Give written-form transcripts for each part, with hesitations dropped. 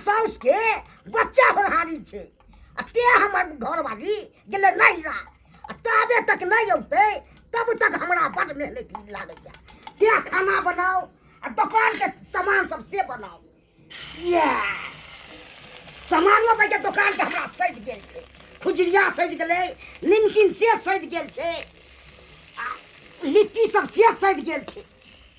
साउस के बच्चा होनहारी छै आ ते हमर घरवाली गेलै नैहरा आ ताबे तक नहि औतै तब तक हमरा बड मेहनत लागैया। ते खाना बनाउ आ दोकानके सामान सब से बनाउ। ये सामानो बैके दोकानके हमरा सधि गेल छै, खुजरिया सधि गेलै, निमकिन से सधि गेल छै, आ लिट्टी सब से सधि गेल छै।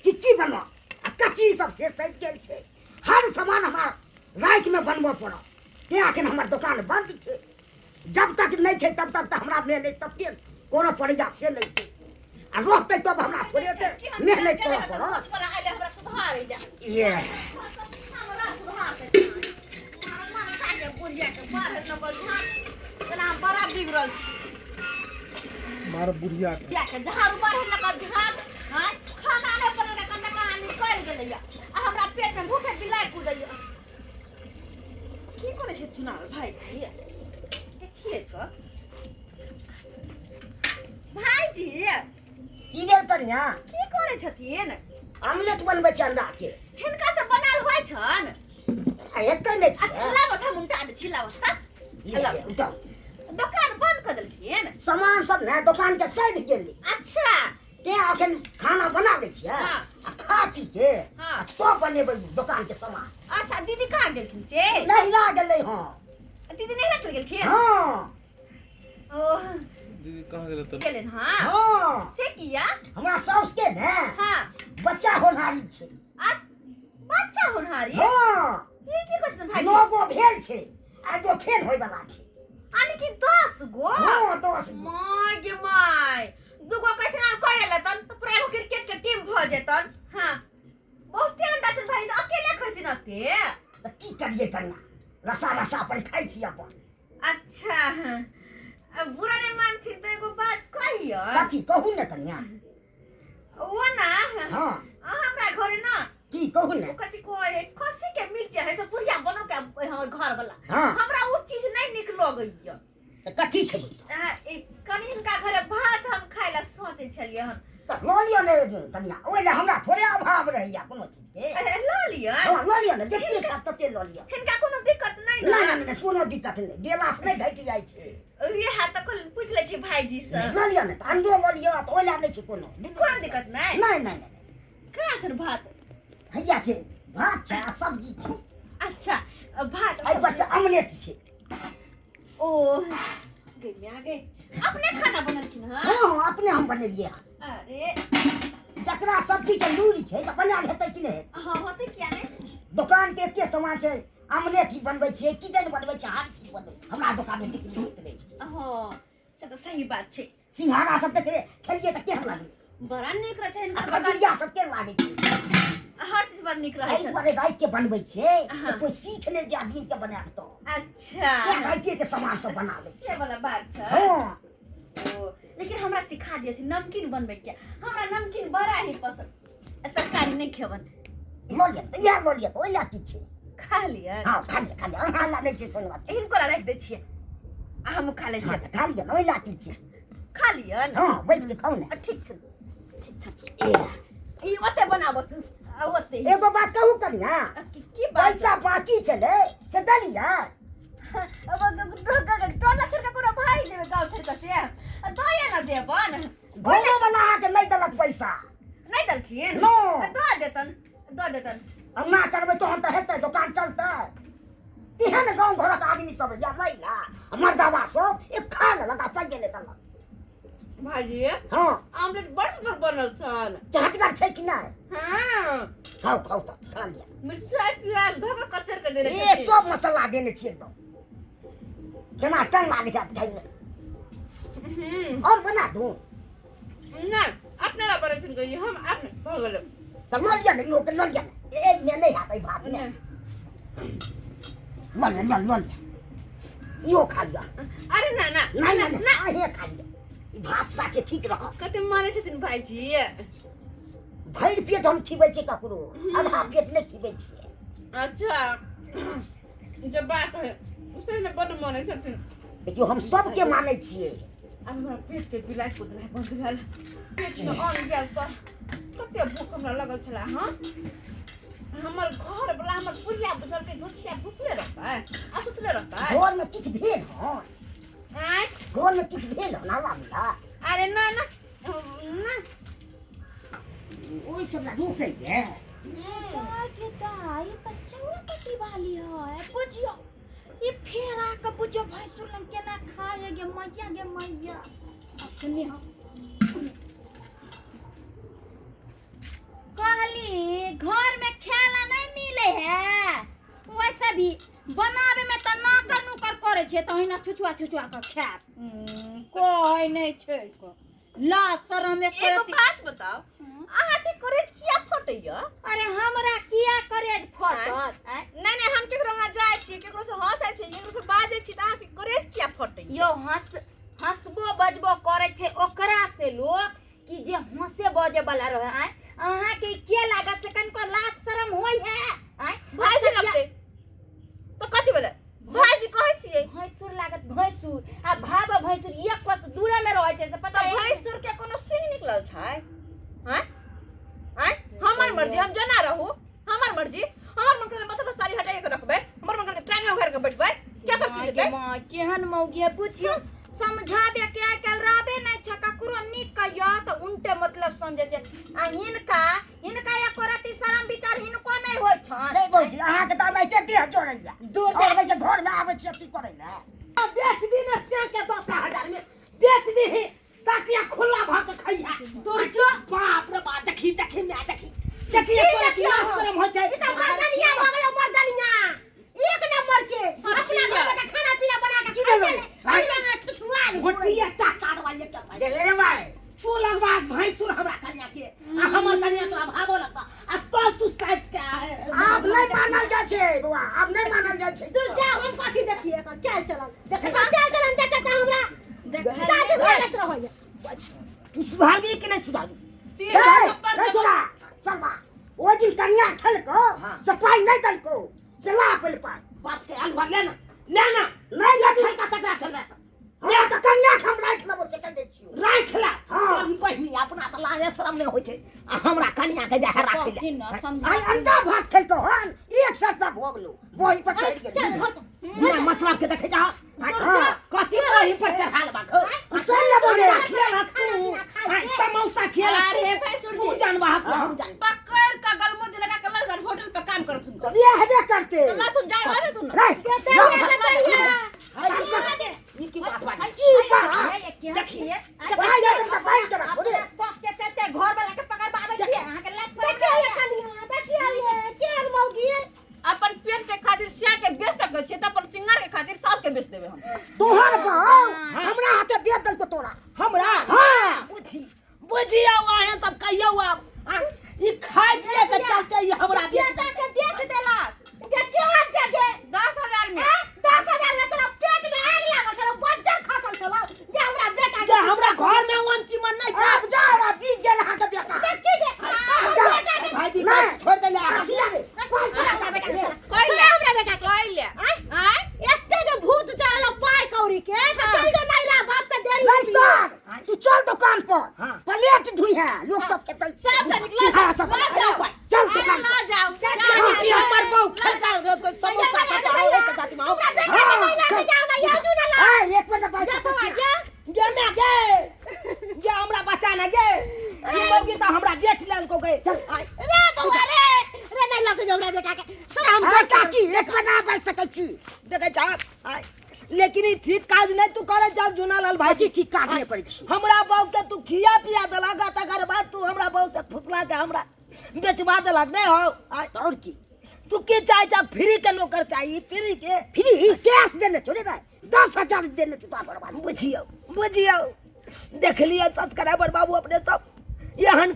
की की बनाउ आ कचरी सब से सधि गेल छै। हर सामान हमरा रातिमे बनबऽ पड़त। तेँ एखन हमर दोकान बन्द छै। जब तक नहि छै तब तक तऽ हमरा मेहनत तते करऽ पड़ैया से नहि छै। आ रहतै तब हमरा थोड़े एते मेहनत करऽ पड़त। ये बड़ा बिगड़ल मार बुढ़िया के झाड़ू बारह लगा झाड़। हाँ, खाना नहीं बनेला कन्ना कहाँ निकल गेलैया आ हमरा पेट में भूखे बिलाइ कूदैया। की करै छै चुनाव भाई? देखिए तऽ भाईजी। की भेल कनिया? की करै छथिन? ऑमलेट बनबै छै अंडा के। हिनका से बनाल होइ छन? आ हेतै नहि आ छै। लाबत हम उल्टा दै छी, लाबत तऽ। ले, ले, उठाउ। दोकान बंद कऽ देलखिन? सामान सब ने दोकान के सधि गेलै। अच्छा। तें अखन खाना बना लै छियै आ खा पी के आ तब बनेबै दोकान के सामान। अच्छा, दीदी कहाँ गेलखिन से? नहिरा गेलै। हँ, दीदी नहिरा चलि गेलखिन? हँ। ओ दीदी कहाँ गेलै तऽ गेलनि? हँ। हँ। से किया? हमरा साउस के ने बच्चा होनहारी छै। आ बच्चा होनहारी? हँ। ई की कहै छथिन भाई? 9 गो भेल छै आ जो फेर होय वाला छै। यानी कि 10 गो? हँ, 10 गो। My गे my, दूगो कहथिन आर करे लेतन तऽ पूरा एगो क्रिकेट के टीम भऽ जेतन। हाँ, बहुते अंडा छनि भाई, अकेले खैथिन अते? तऽ की करियै कन्या, रसा रसा अपन खाइ छी अपन। अच्छा, हाँ। अब बुरा नहीं मानथिन तऽ एगो बात कहियो। कथी कहू ने कन्या। ओ ना हाँ, हमरा घरे ना की कहू ने। ओ कथी कहै है, खस्सी के मीट जे है से बुढ़िया बनो के हमर घर वाला। हाँ। हमरा ओ चीज नहीं नीक लगैया। तऽ कथी खेबै? कनि हिनका घरे भात हम खाय ला सोचै छलियै हन। तऽ लऽ लिअ ने कनिया, ओहि लए हमरा थोड़े अभाव रहैया कोनो चीज के। लऽ लिअ। हँ, लऽ लिअ ने, जते खायब तते लऽ लिअ। हिनका कोनो दिक्कत नहि ने? नहि नहि नहि, कोनो दिक्कत नहि, देलासँ नहि घटि जाइ छै। इएह तऽ कहलियै, पूछि लै छी भाईजी से। लऽ लिअ ने, तऽ अंडो लऽ लिअ, तऽ ओहि लए नहि छै कोनो कोनो दिक्कत नहि। नहि नहि नहि। कहाँ छनि भात? हैया छै, भात छै आ सब्जी छै। अच्छा, भात एहि पर से ऑमलेट छै। ओ गे माय गे, अपने खाना बनेलखिन हँ? हँ, अपने हम बनेलियै हँ। अरे जकरा सब्जी के लूरि छै तऽ बनायल हेतै कि नहि हेतै? हँ, होतै, किया नहि। दोकान के एते सामान छै, ऑमलेट ही बनबै छियै, किदन बनबै छियै, हर चीज बनबै छै। हमरा दोकान मे नीक नीक रहै छै। हँ, से तऽ सही बात छै। सिंघाड़ा सब देखले खेलियै तऽ केहन लागै? बड़ा नीक रहै छै आ हिनकर दोकान। खजुरिया सब केहन लागै छै? हर चीज बड़ नीक रहै एहि छै। दुआरे राति के बनबै छियै से हाँ। कोइ सीख नहि जाय दिन के बनायब तऽ। अच्छा, तें रातिए के सामान सब बना लै से छियै। वाला बात छै। हँ। ओ, लेकिन हमरा सिखा दियथिन नमकीन बनबै के, हमरा नमकीन बड़ा ही पसंद। आ तरकारी नहि खेबन। लऽ लिअ तऽ इएह लऽ लिअ, ओहि लए की छै। खा लिअ। हँ, खा लिअ, खा लिअ, अहाँ लए नहि छै कोनो बात। हिनको ला राखि दै छियै आ हमहूँ खा लै हँ छियै। तऽ खा लिअ ने, ओहि लए की छै। खा लिअ ने। हँ, बैस के खाउ ने। आ, ठीक छै, ठीक छै। ए, ई ओते बनाबत आ ओते ही। एगो बात कहू कनिया? आ, की बात? पैसा बाकी छलै से देलियै? अब टोला छोड़ के कोनो भाई जेबै गाँव छोड़ के से आ दया न देबन। घरो वाला अहाँके नहि देलक पैसा? नहि देलखिन? नो। दऽ देतन, दऽ देतन। अन्ना करबै तहन तऽ हेतै, दोकान चलतै। तेहन गाँव घरक आदमी सब या महिला आ मर्दाबा सब एक खा लेलक आ पाइए नहि देलक। भाजी। हँ। आमलेट बड़ सुंदर बनल छल। चहटगर छै कि नहि? हाँ। खाउ खाउ तऽ खा लिअ। मिरचाई प्याज धऽ कऽ कचर के देने ए छथिन। सब मसाला देने छियै एकदम, केना टंग लागै छै खाइमे। और बना दू? नहि, अपने ला बनेथिन कहियो, हम अपने भऽ गेलै। तऽ लऽ लिअ ने, इहो के लऽ लिअ ने। एहिमे नहि हैत, एहि भातमे नहि। लऽ लिअ, लऽ लऽ लिअ, इहो खा लिअ। अरे ना ना। नहि नहि नहि, अहें खा लिअ, ई भात साथे ठीक रहत। कते मानै छथिन भाईजी। भरि पेट हम खिबै छियै ककरो, आधा पेट नहि खिबै छियै। अच्छा, जब बात है उसे ने बड्ड मानै छथिन। देखियौ, हम सबके मानै छियै। आब हमरा पेट के बिलाइ कुदनाइ बन्द भेल, पेट मे अन्न गेल तऽ कते भूख हमरा लगल छलै। हँ, हमर घर वाला हमर बुढ़िया बुझलकै, धुरछिया भूखले रहल। आ सुतले रहतै घर में किछु भेल हन आँय घर में किछु भेल हन हल्ला गुल्ला अरे ना ना ना ओहि सब ला रोकैए के दाई त चौरा पट्टी वाली है बुझियो ई फेरा के बुझियो भैंसुर लंग केना खाए गे मैया गे मैया अखने हम कहली घर में खेला नहीं मिले है वैसे भी बनावे में त नाकर नुकर करे छे त ओहिना छुछुआ छुछुआ के खायत कहै नहीं छै को ला शरम एक एगो रत्ती- बात बताओ अहाँ के करेज किया फटैया अरे हमरा किया करेज फटत आँय? नहीं नहीं हम केकरो वहाँ जाइ छी केकरो से हंसै छी केकरो से बाजै छी तऽ अहाँके करेज किया फटैया यो हंस हंसबो बजबो करे छै ओकरा से लोग कि जे हंसे बजे वाला रहे आँय अहाँ के के लागत से कनको लाज शरम होय है आँय भाईजी लगतै तऽ कथी भेलै भाईजी कहै छियै भैंसुर लागत भैंसुर आ भाव भैंसुर एक कोस दूरे में रहै छै से पता तऽ है भैंसुर के कोनो सिंह निकलल छै आँय आँय हमर मर्जी हम जेना रहू हमर मर्जी हमर मन करतै माथा पर साड़ी हटाइए के रखबै हमर मन करतै टांगे उघारि के बैठबै क्या सब चीज गे हेतै माँ केहन मौगी है पूछियो समझाबे के आइ काल्हि रहबे नहि छै ककरो नीक कहियो तऽ उल्टे मतलब समझै छै आ हिनका हिनका एको रत्ती शरम विचार हिनको नहि होइ छनि नहीं भौजी अहाँके तऽ एनाहिते देह जोड़ैया दूर और भाई घर में आबै छी अथी करै लए बेच दी ना के 10,000 में बेच दी ताकि यहाँ खुला भर के खइहा दूर जो बाप रे बाप देखी देखी मैं देखी देखी एको रत्ती लाज शरम होइ छै ई तऽ मर्दनिया भऽ गेलै मर्दनिया एक नंबर के अपना घर के खाना पीना बना के की खाइ भेलै? छै अपना छुछुआ गोटिया चाह काटवा ले के भाई रे भाई तू लगवा भैंसुर हमरा कन्या के आ हमर कन्या तोरा भागो लगता आ तो तू साइड के आहे आब नहीं मानल जाइ छै बौआ आब नहीं मानल जाइ छै दूर जा हम कथी देखिए एकर चाल चलन एकर चाल चलन देखे त हमरा दादी लागत रहैया तू सुधारबी कि नहीं सुधारबी तीन ए, थप्पड़ नहीं सुना शर्मा ओ दिन कन्या खेलको से पाई नहीं दलको से ला पहले पाई बाप के अलवा लेना लेना नहीं लगी खेलका तकरा से राख हमरा तऽ कन्या के हम राखि लेबो से कहि दै छियौ राख ला हाँ। ई बहिनी अपना त लाजे शरम नहीं होइ छै आ हमरा कन्या के जाहे राखै ले कहथिन न समझा आइ अंडा भात खेलको हन 100 रुपया भऽ गेलो बही पर चढ़ि गेल बिना मतलब के देखे जा हाँ। कथी बही पर चढ़ाल बा खो सुन लेबो रे खियालक तू आइ समोसा खियालक अरे भैंसुर तू जी जानबा हम जान पकड़ के गलमुद लगा के लग होटल पे काम करथुन तब ये हेबे करते लाथुन जाय लाथुन ना रे ई की बात बात की बात देखिए भाई जा तुम तऽ पानि के राखो रे सब के चलते घर वाला के पकड़बाबै छियै अहाँ के लाज शरम नहि होइए? अपन पेट के खातिर सिया के बेच सकै छियै तऽ अपन सिंगार के खातिर सास के बेच देबै हम तोहर बाप हमरा हाथे बेच देलको तोरा हमरा हाँ बुझी बुझियौ अहें सब कहियौ आब ई खाय पिए के चलते ई हमरा बेच बेटा के बेच देलक जे केहन छै गे 10,000 में 10,000 में तोरा पेट में आगि लागल छलौ बज्जर खसल छलौ जे हमरा बेटा जे हमरा घर में वन तीमन नहीं था आब जा रा बीत गेल अहाँके बेटा देखी जे आब जा बेटा के भाईजी नहीं। छोड़ देले कथी लाबे पाइ छोड़ा हमरा बेटा के कैले हमरा बेटा के कैले आँय एते जे भूत चढ़ल पाइ कौड़ी के तऽ चलि जो नैरा बाप के देरी नहीं सर तू चल दुकान पर हाँ। प्लेट धुइहे लोग सब खेतै सब तऽ निकल सिंघाड़ा सब लऽ जाओ चल अरे दुकान लऽ जाओ चल, जाओ, कि हमर बहू खलका समोसा खाता हो के जाति में आओ हाँ, चल। ए, एक मिनट बात जा बौआ जा गे ना गे गे हमरा बचा ना गे ई मौगी त हमरा बेच लेलको गे चल आइ रे बौआ रे रे नहीं लग जो हमरा बेटा के तोरा हम ए, काकी एक मिनट ना बाजि सकै छी देखे जा आइ लेकिन ई ठीक काज नहीं तू करे जा जूनालाल भाई अथी ठीक काज नहि करै छी हमरा बहू के तू खिया पिया देलक आ तकर बाद तू हमरा बहू से फुसला के हमरा बेचवा देलक नहीं हो आइ तऽ आओर की तू की चाहे जा फ्री के नौकर चाहिए फ्री के फ्री कैश देने छौ रे भाई 10,000 देने छौ तोरा घरवाली बुझियौ बुझियौ देख लिअ सब्सक्राइबर बाबू अपने सब एहन